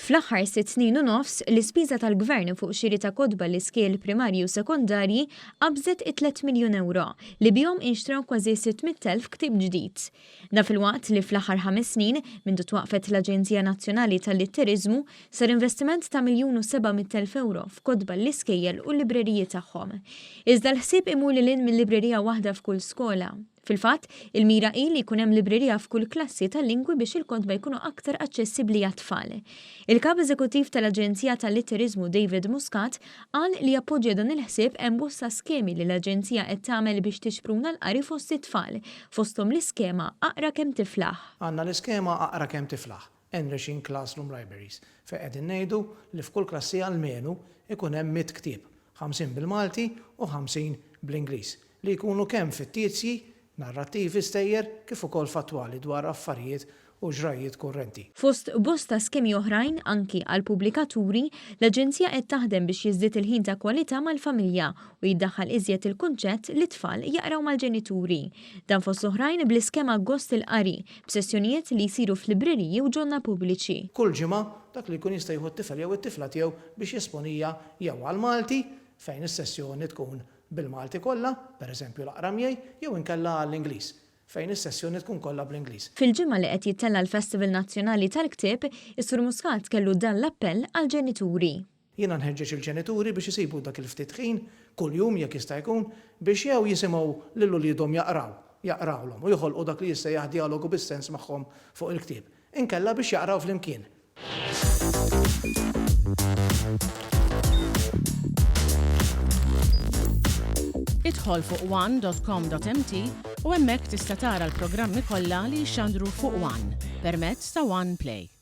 Fl-aħħar sitt snin u nofs, l-ispiża tal-Gvern fuq xiri ta' kotba l-iskejjel primarji u sekondarji qabżet it-tlett miljun ewro, li bihom inxtraw kważi 600,000 ktieb ġdid. Dan filwaqt li fl-aħħar ħames snin, mindu twaqqfet l-Aġenzija Nazzjonali tal-Litteriżmu, sar investiment ta' miljun u 700,000 ewro f'kotba l-iskejjel u l-libreriji tagħhom. Iżda l-ħsieb imur lil hinn minn librerija waħda f'kull skola. Fil-fatt, il-mira hi li jkun hemm librerija f'kull klassi tal-lingwi biex il-kotba jkunu aktar aċċessibbli għat-tfal. Il-Kap Eżekuttiv tal-Aġenzija tal-Litteriżmu David Muscat qal li jappoġġja dan il-ħsieb hemm bosta skemi li l-Aġenzija qed tagħmel biex tixpruna l-qari fost it-tfal, fosthom l-iskema Aqra Kemm Tiflaħ. Għandna l-iskema Aqra Kemm Tiflaħ, Enriching Classroom Libraries, fejn qegħdin ngħidu li f'kull klassi almenu jkun hemm mitt ktieb, 50 bil-Malti u 50 bl-Ingliż. li jkunu kemm fittizji, narrattivi, stejjer, kif ukoll fattwali dwar affarijiet u ġrajjiet kurrenti. Fost bosta skemi oħrajn, anki għall-pubblikaturi, l-Aġenzija qed taħdem biex jiżdied il-ħin ta' kwalità mal-familja u jiddaħħal iżjed il-kunċett li t-tfal jaqraw mal-ġenituri. Dan fost l-oħrajn bl-iskema Gost il-Qari, b'sessjonijiet li jsiru f'libreriji u ġonna pubbliċi. Kull ġimgħa, dak li jkun jista' jieħu t-tifel jew it-tifla tiegħu biex jesponija jew għall-Malti, fejn is-sessjoni tkun bil-Malti kollha, per eżempju l-Aqra Miegħi, jew inkella għall-Ingliż, fejn is-sessjoni tkun kollha bl-Ingliż. Fil-ġimgħa li qed jittella' l-Festival Nazzjonali tal-Ktieb, is-Sur Muscat kellu dan l-appell għall-ġenituri. Jiena nħeġġeġ il-ġenituri biex isibu dak il-ftit ħin, kuljum jekk jista' jkun, biex jew jisimgħu lil uliedhom jaqraw, jaqrawlhom u joħolqu dak li jissejjaħ djalogu bis-sens magħhom fuq il-ktieb, inkella biex jaqraw flimkien. Idħol fuq one dot com dot mt u hemmhekk tista' tara l-programmi kollha li jixxandru fuq one permezz ta' One Play.